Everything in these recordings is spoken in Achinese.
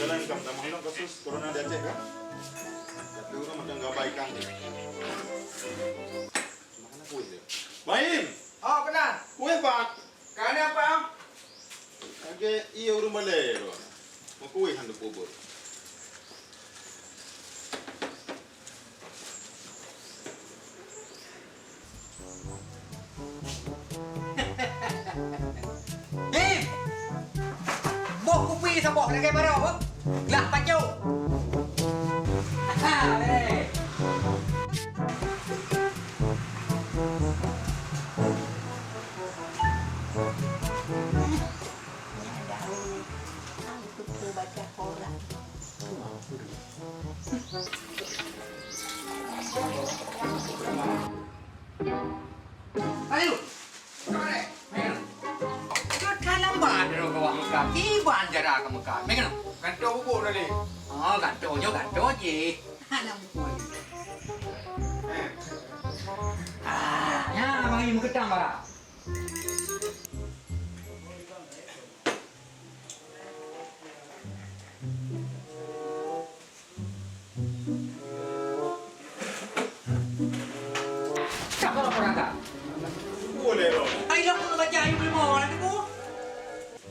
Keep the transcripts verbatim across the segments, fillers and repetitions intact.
Jalan kam tamah inong kasus corona di Aceh kan? Tapi urang macam gabai kan ni. Mana kuih dia? Baim! Oh, keunan. Kuih, Pak. Ka na, Pak? Lagèe ié ureueng balèe tu. Meukuih han teupeubuet. Bim! Boh kupi saboh lagèe baroe, glah pacok. Ha, ha, eh. Nyan dah, eh. Aku tu baca koran. Ayo. Ka lambat droe keu Mekah. Kiban cara keu Mekah. Meukeunong. Gantoe bubuk tadi. Oh, gantoe nyoe, gantoe jih. Hana bubuk. Ah, nyan bagi meukeutang bara. Siapa laporan kah? Boleh, Bang. Ai, lôn keuneuk baca ayat lima, ada tu.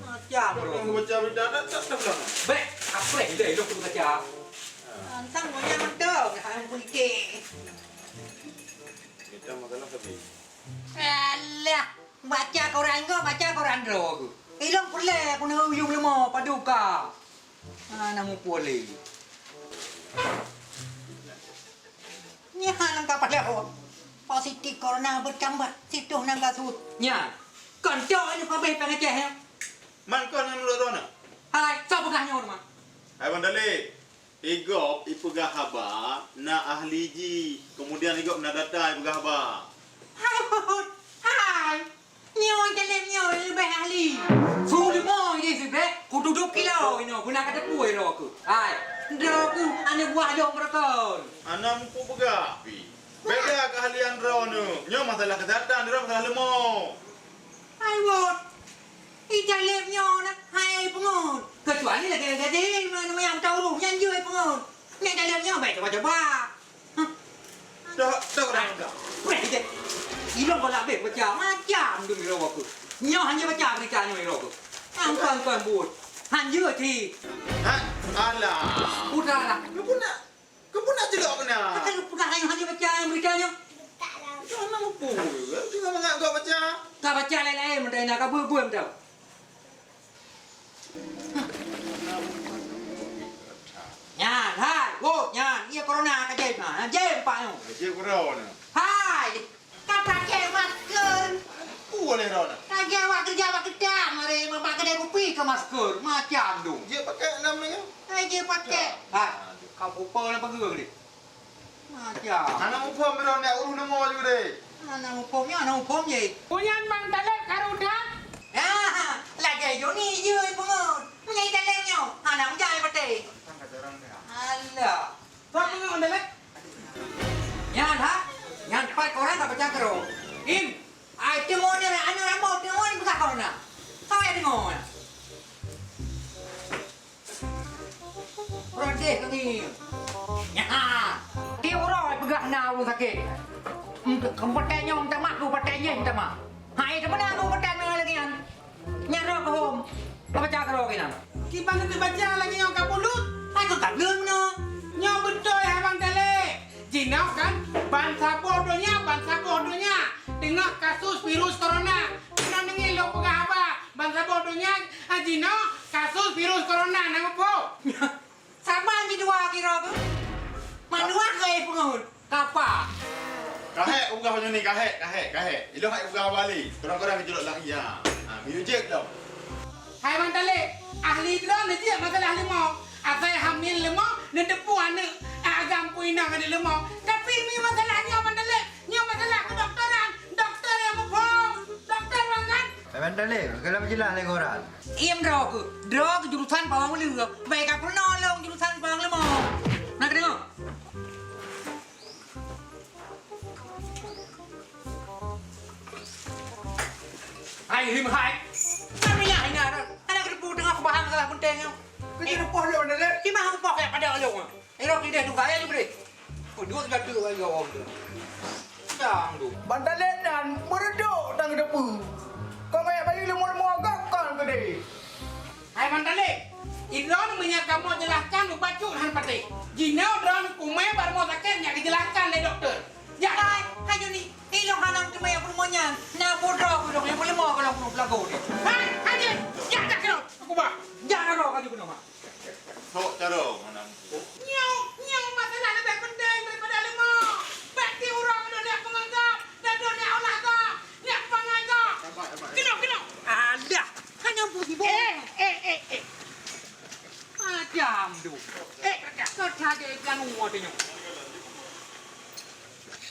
Macam tu. Lôn baca berita, tak, tak, tak, tak. Bèk, apa yang dia, lôn keuneuk baca? Tantang banyak mantap, nak politik. Kita masalah habis. Alah. Baca koran kah, baca koran droe keuh. Ilôn peureulèe keuneuk yum leumo paduka. Hana muphom lé. Nyan lam kapal laôt. Positif corona bertambah, sitoh nan kasus. Nyan. Kon cok nyoe pabeh pangaceh nyoe. Man kon nyan ureueng droeneuh? Hai, soe peugah nyoe, Man? Hai, Bang Dalek. Igob ipeugah haba na ahli jih, kemudian igob na data ipeugah haba. Hai, hai, hai. Nyoe jalem nyoe leubeh ahli. Su leumo jih sibèk, kutudôk kilo inoe guna kateupue droe keuh. Hai, droe keuh aneuk buah dong beureukoh. Hana muphom peugah pih. Beda keahlian droeneuh. Nyoe masalah kesehatan, droe masalah leumo. Hai, Wot. Ija lép nyoe na, hai peungeut. Keucuali lagèe gadéh, meunyoe mantong ureueng nyan jeuet peungeut. Nek ija lép nyoe, bèk cuba-cuba. Hah? Dah, dah, dah, dah. Weh, deh. Ilôn keuh labeh baca, macam tu droe keuh. Nyoe hana baca berita nyoe droe keuh. Angkon-angkon buet. Hana jeuet cit. Hah? Alah. Udahlah. Lu pun nak Keupeue nak ceulok keunan? Takkan peugah ayah hana baca ayah berita nyoe? Jangan lupa. Jangan mangat kau baca. Ka baca laén-laén, meuntah na ka beuet-beuet meuntah. Nyan, hai, wot, nyan, iya corona ka jép na, jép pak nyoe. Jép corona. Hai. Ka pakai masker. Peue lé droeneuh? Lagèe awak keureuja bak keudang, maré bak keudè kupi keu masker. Macam tu. Jeuet pakai lam nyoe? Hai, jeuet pakai. Ha, ka pupa lam pageue deh. Macam. Hana muphom droeneuh, ureueng leumo ju deh. Hana muphom nyoe, hana muphom jih. Punyan Bang Taleb karu that. Ha, lagèe Joni jeuet peungeut. Meunyoe Taleb nyoe, hana meujai patéh. Alah. Soe peungeut Bang Taleb? Nyan ha? Nyan pat orang ka peucah keudroe. Im, ai teungoh nyoe aneuk rambo teungoh ni peugah corona. Soe nyang teungoh nyan? Prodeh keu ngieng. Nyan ha. Tiep uroe peugah na ureueng sakét. Em, keu patéh nyoe minta maaf, keu patéh nyoe minta maaf. Hai, teuma na keu patéh nyoe lagèe nyan. Nyan rhot keuhom, ka baca keudroe keunan. Kiban neuteubaca lagèe nyoe ka bulut. Hai, keu ka bulut meunoe. Nyoe beutôi hai Bang Taleb. Jinoe kan bansaboh donya, bansaboh donya teungoh kasus virus corona. Pernah deungoe lôn peugah haba, bansaboh donya, ah, jinoe kasus virus corona na muphom. Saban jidua kiro keuh. Mandua keu peungeut. Kapa? Kahek ubah nyoe ni, kahek, kahek, kahek. Ilôn hai ubah bali. Kurang-kurang geujulok lagi, ha. Ha, miyup jeuet lom. Hai Bang Taleb, ahli droeneuh jeuet masalah leumo. Asai hamil leumo, neuteupeue aneuk, a, agam pue inong aneuk leumo. Tapi mi masalah nyoe Bang Taleb, nyoe masalah kedokteran. Dokter nyang muphom. Dokter Bang kan? Hai Bang Taleb, keuneuk peujeulaih lé keu uroe. Iem droe keuh, droe keuh jurusan pawang uleue. Bèk ka peurunoe lôn jurusan pawang leumo. Na kadeungoe? Hai, him hai. Kami lah ingat. Adak keudepu teungoh peubahang masalah peunteng nyoe. Keu jeuet poh lôn, Dalek. Ci mah poh keu pada lôn. Iro kideh tu gaya tu boleh. Peuduek gadu gaya orang tu. Dang tu. Ban Dalek nyan meureudok dang depu. Kau ngaya bayi leumo-leumo agak kan gede. Hai Ban Dalek, idroe meunyoe kamoe jelaskan ubat cut han patéh. Jinoe droe kumé bak rumoh sakét nyak geujelaskan lé dokto. Jak hai, hai Joni, ilong hana teumé peurumoh nyan. Na putroe kudong nyang peuleumah golom peurumoh pelago nyan. Hai, hai Joni, jak, jak keunoe. Aku bah, jak keunoe kaju keunoe, Mak. Sok cara meunan. Nyoe, nyoe masalah leubeh penting daripada leumo. Bèk ti uroe keunoe neuk peunganggap, dan droe neuk olah gob, neuk pangai gob. Sabar, sabar. Keunoe, keunoe. Alah, kan nyang puji boh. Eh, eh, eh, eh. Macam tu. Eh, kau saja ikan uwa tu nyoe.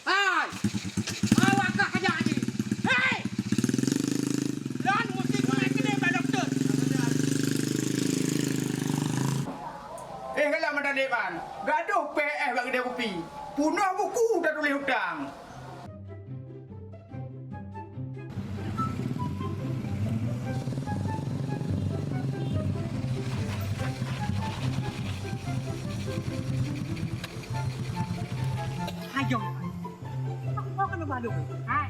Hai! Awak kah kajak ni? Hei! Lôn musti keuneuk keudeh bak dokto. Eh, galak meudalék ban. Gadoh P S bak keudè kupi. Punoh buku tatuléh utang. Hai, jom. Aku bawa kena balu. Hai.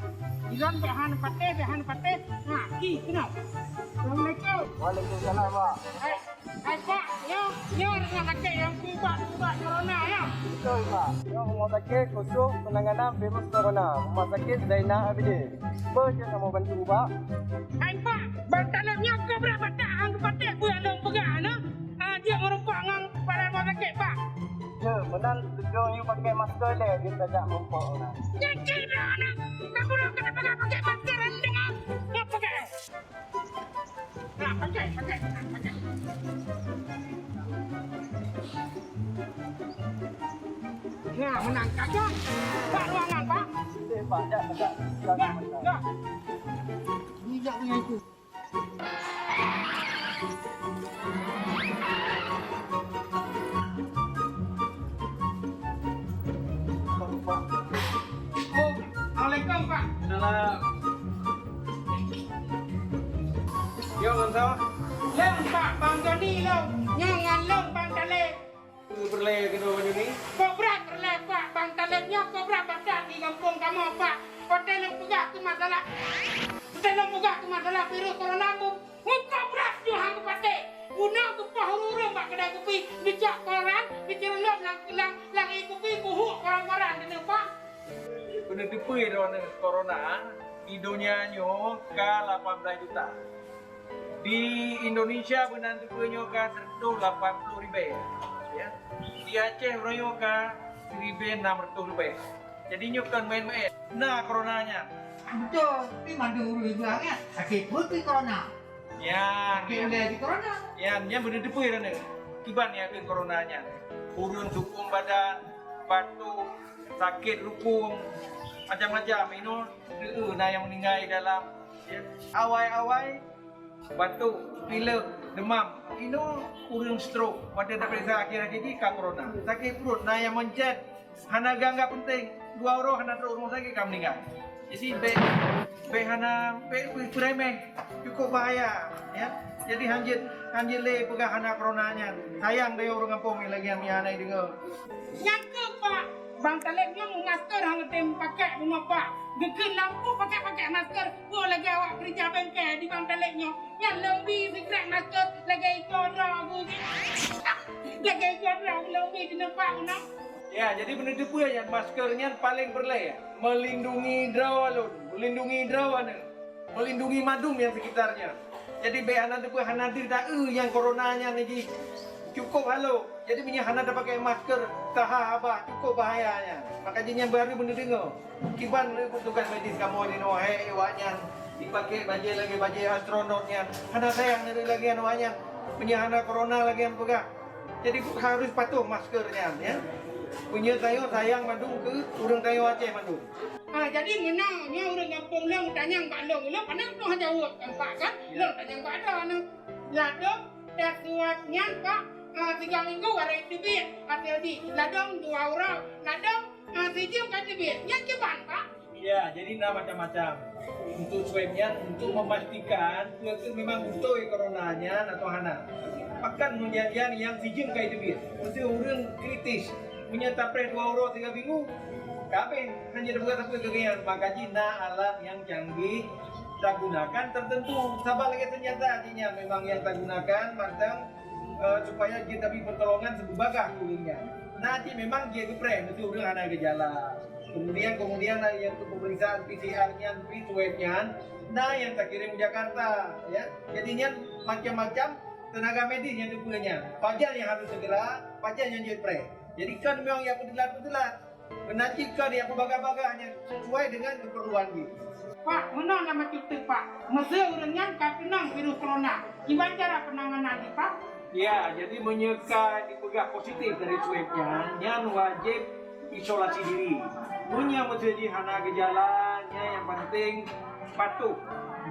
Ilôn bèk han patéh, bèk han patéh. Ha, ki, keunoe. Assalamualaikum. Waalaikumsalam, Pak. Hai. Hai, Pak, nyoe, nyoe rumoh sakét nyang peuubat-ubat corona, nyoe? Beutôi, Pak. Nyoe rumoh sakét khusos peunanganan virus corona, Rumoh Sakét Zainal Abidin. Peue nyang kamoe bantu, Pak? Hai, Pak, ban Dalek nyoe keu brat batat han geupatéh peue nyang lôn peugah nyoe? Ah, jeuet meurumpok ngon kepala rumoh sakét, Pak. Ya, meunan, seudroe yue pakai masker lé, jeuet tajak meurumpok nyan. Nyan cit droeneuh, ka gurèe keuneuk pakai masker, han deungö. Nyoe pakai. Nah, pakai, pakai, pakai. Nah, meunan ka, Cok. Bak ruangan, Pak. Oke, Pak. Ya, ya. Ya, ya. Bijak dengan itu. Assalamualaikum, Pak. Salam. Yo, ngon soe? Lôn, Pak, Bang Joni lôn. Nyoe ngon lôn, Bang Dalek. Peureulèe keunoe, Bang Joni? Kobra peureulèe, Pak. Bang Dalek nyoe kobra batat di gampông kamoe, Pak. Watèe lôn peugah keu masalah, watèe lôn peugah keu masalah virus corona, bu-, Muka brat nyoe han geupatéh. Bunoe geupoh ureueng-ureueng bak keudè kupi, geucok koran, geuceureulob lam, lam, lam ié kupi, geuhuk koran-koran keuneuk, Pak. Keuneuk teupeue droeneuh corona di donya nyoe ka lapan belas juta. Di Indonesia meunan teupeue nyoe ka seratus lapan puluh ribèe. Ya. Di Aceh uroe nyoe ka siribèe enam ratus leubeh. Jadi nyoe kon maén-maén. Na corona nyan. Beutôi, tapi mandum ureueng Iban nyan sakét peue keu corona. Nyan, sakét nyan. Ulèe di corona. Nyan, nyan beuneuteupeu nyan. Kiban nyan keu corona nyan. Ureueng sukông badan, batuk, sakét rukung, macam-macam. Inoe, na nyang meuninggai dalam, ya. Awai-awai, batuk, pilek, demam. Inoe ureueng stroke, watèe tapeuriksa akhé-akhé jih ka corona. Sakét pruet, na nyang mencet, hana geuanggap penting, dua uroe hana trok rumoh sakét ka meuninggai. Jadi bèk, bèk hana, bèk peureumeh, cukup bahaya, ya. Jadi hanjeuet, hanjeuet lé peugah hana corona nyan. Sayang dayah ureueng gampông lagèe nyan hana deungö. Nyan keuh, Pak. Bang Taleb nyoe meumasker han geutem pakèk bunoe, Pak. Geukheun lampu pakèk-pakèk masker, boh lagèe awak keureuja bengke di Bang Taleb nyoe. Nyan lôn bi sikrek masker lagèe iko droe bu. Lagèe iko droe lôn bi keuneuk, Pak, bunoe. Ya, jadi beuneuteupeu nyan masker nyan paleng peureulèe, ya. Melindungi droe lôn, melindungi droe aneuk. Melindungi mandum nyang sekitarnya. Jadi bèk hana teupeue hana deuh taeu nyang corona nyan jih. Cukup halôh. Jadi meunyoe hana tapakèk masker, taha haba, cukup bahaya nyan. Maka jih nyan baru beuneudeungoe. Kiban lé petugas medis kamoe di Noah, hai awak nyan, jipakèk bajèe lagèe bajèe astronot nyan. Hana sayang lagèe awak nyan. Meunyoe hana corona lagèe nyan peugah. Jadi harus patuh masker nyan, ya. Meunyoe tanyoe sayang mandum keu ureueng tanyoe Aceh mandum. Ah, jadi meunan nyoe ureueng gampông lôn tanyong bak lôn, lôn pandang lôn hana jaweueb kan, Pak, kan? Ya. Lôn tanyong bak droeneuh. Ladôm tes swab nyan, Pak, ah, tiga minggu baru teubiet hasil jih. Ladôm dua uroe, ladôm, ah, sijeuem ka teubiet. Nyan kiban, Pak? Ya, jadi na macam-macam. Untuk swab nyan untuk memastikan peue keuh memang beutôi corona nyan atau hana. Bahkan meunyan nyang sijeuem ka jiteubiet, meusé ureuëng kritis, meunyoe tapreh dua uroe tiga minggu, ka habéh, hana tapeugah sapeue keu gobnyan. Maka jih na alat nyang canggih tagunakan tertentu. Saban lagée seunjata jih nyan memang nyang tagunakan mantong, eh, supaya jeuet tabri pertolongan sibeubagaih keu ureuëng nyan. Na cit memang jeuet geupreh meusé ureuëng hana geujalan. Kemudian, kemudian na nyang untuk pemeriksaan P C R nyan, swab nyan, na nyang takirém u Jakarta, ya. Jadi nyan macam-macam tenaga medis nyang teupeue nyan. Pajan nyang harus segera, pajan nyang jeuet preh. Jadi kon memang nyang peuteulat-peuteulat. Meunan cit kon nyang peubagaih-bagaih nyan sesuai dengan keperluan jih. Pak, meunan lam cuti, Pak. Meusé ureuëng nyan ka keunong virus corona, kiban cara penanganan jih, Pak? Ya, jadi meunyoe ka dipeugah positif dari swab nyan, nyan wajéb isolasi diri. Meunyoe meusé jih hana geujalan, nyan nyang penting patuh.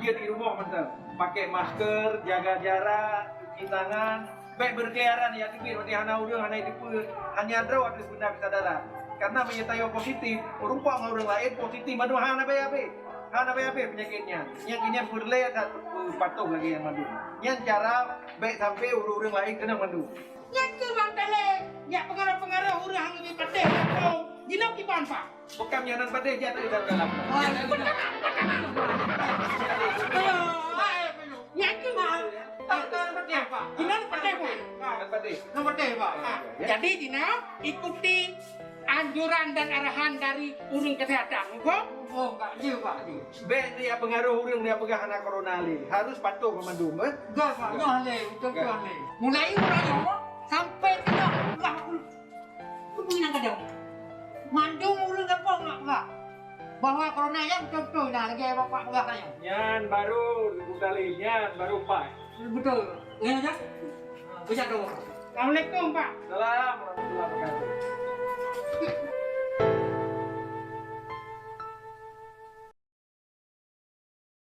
Jeuet di rumoh mantong. Pakai masker, jaga jarak, cuci tangan. Bék beukeliaran jak teubiet watée hana ureuëng, hana jiteupeue, hanya droe ateueh beuna keusadaran. Karena meunyoe tanyoe positif, meurumpok ngon ureuëng laén positif, mandum hana habéh-habéh. Hana habéh-habéh peunyakét nyan. Nyan keuh nyan peureulée that patuh lagée nyan mandum. Nyan cara bék sampai ureuëng-ureuëng laén keunong mandum. Nyan keuh bang Taleb, jak peungaroh-peungaroh ureuëng hana leubeh patéh langsung. Jinoe kiban, Pak. Bukan nyan nan patéh, jak teuh dalam. Oh, iya, iya. Nyan keuh, Pak. Jinoe patéh, Pak. Nan patéh. Nan patéh, Pak. Ya. Jadi, jinoe ikuti anjuran dan arahan dari ureuëng kesehatan, muphom? Oh, Pak, ya, Pak, ya. Bék jak peungaroh ureuëng jak peugah hana corona lé. Harus patuh mandum, eh? Betul, Pak. Nyoe lé, betul, betul lé. Mulai uroe nyoe sampai tiga belas bulan. Peue nyang kadang? Mandum ureuëng gampông nak peugah bahwa corona nyan beutôi-beutôi na lagée bapak peugah nyan. Nyan baru, Teungku Taleb, nyan baru pas. Beutôi. Nyan aja. Ha, bisa tu. Assalamualaikum, Pak. Salam.